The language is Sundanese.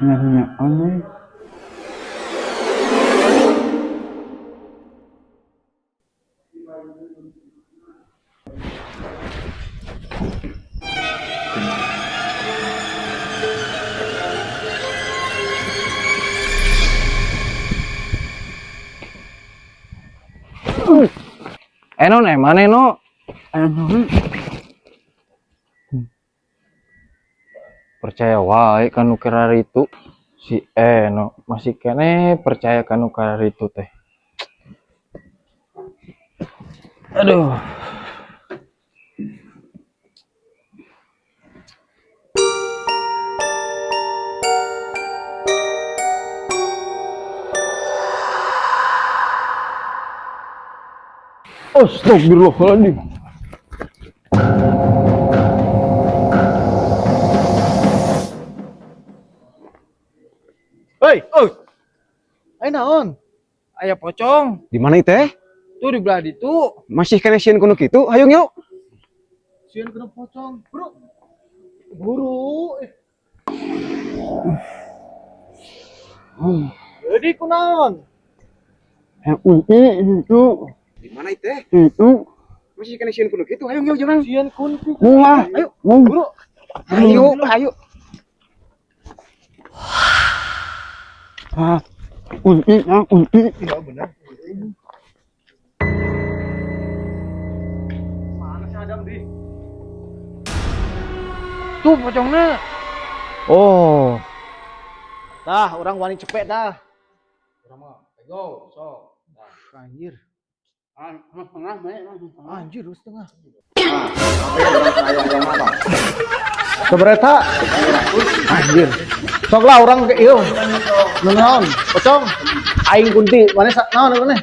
Nya aneh. Eno nih, mana Eno? Anu. Percaya wae ka nu itu. Si Eno masih keneh percaya ka nu itu teh. Aduh. Astagfirullahaladzim. Hei, oh. Ayo naon? Aya pocong. Di mana teh? Tuh di belah ditu. Masih keneh sieun ku nu kitu? Hayu yuk. Sieun kena pocong, bro. Buru. Eh. Jadi kunaon? Itu. Di mana teh? Itu. Masih keneh sieun ku nu kitu? Hayu yuk jangan. Sieun kunti. Wah, Ayo. Buru. Ayo, ayo. Ah, unti, ah, unti. Ya benar. Mana si Adam di? Tuh pocongnya. Oh. Tah, urang wani cepet dah. Urang mah go, sok. Anjir. Ah, setengah, setengah. Anjir, lu setengah. Sebereta. Anjir. Sok lah urang ke ieu. Nu naon? Pocong. Aing kunti, mana naon mana?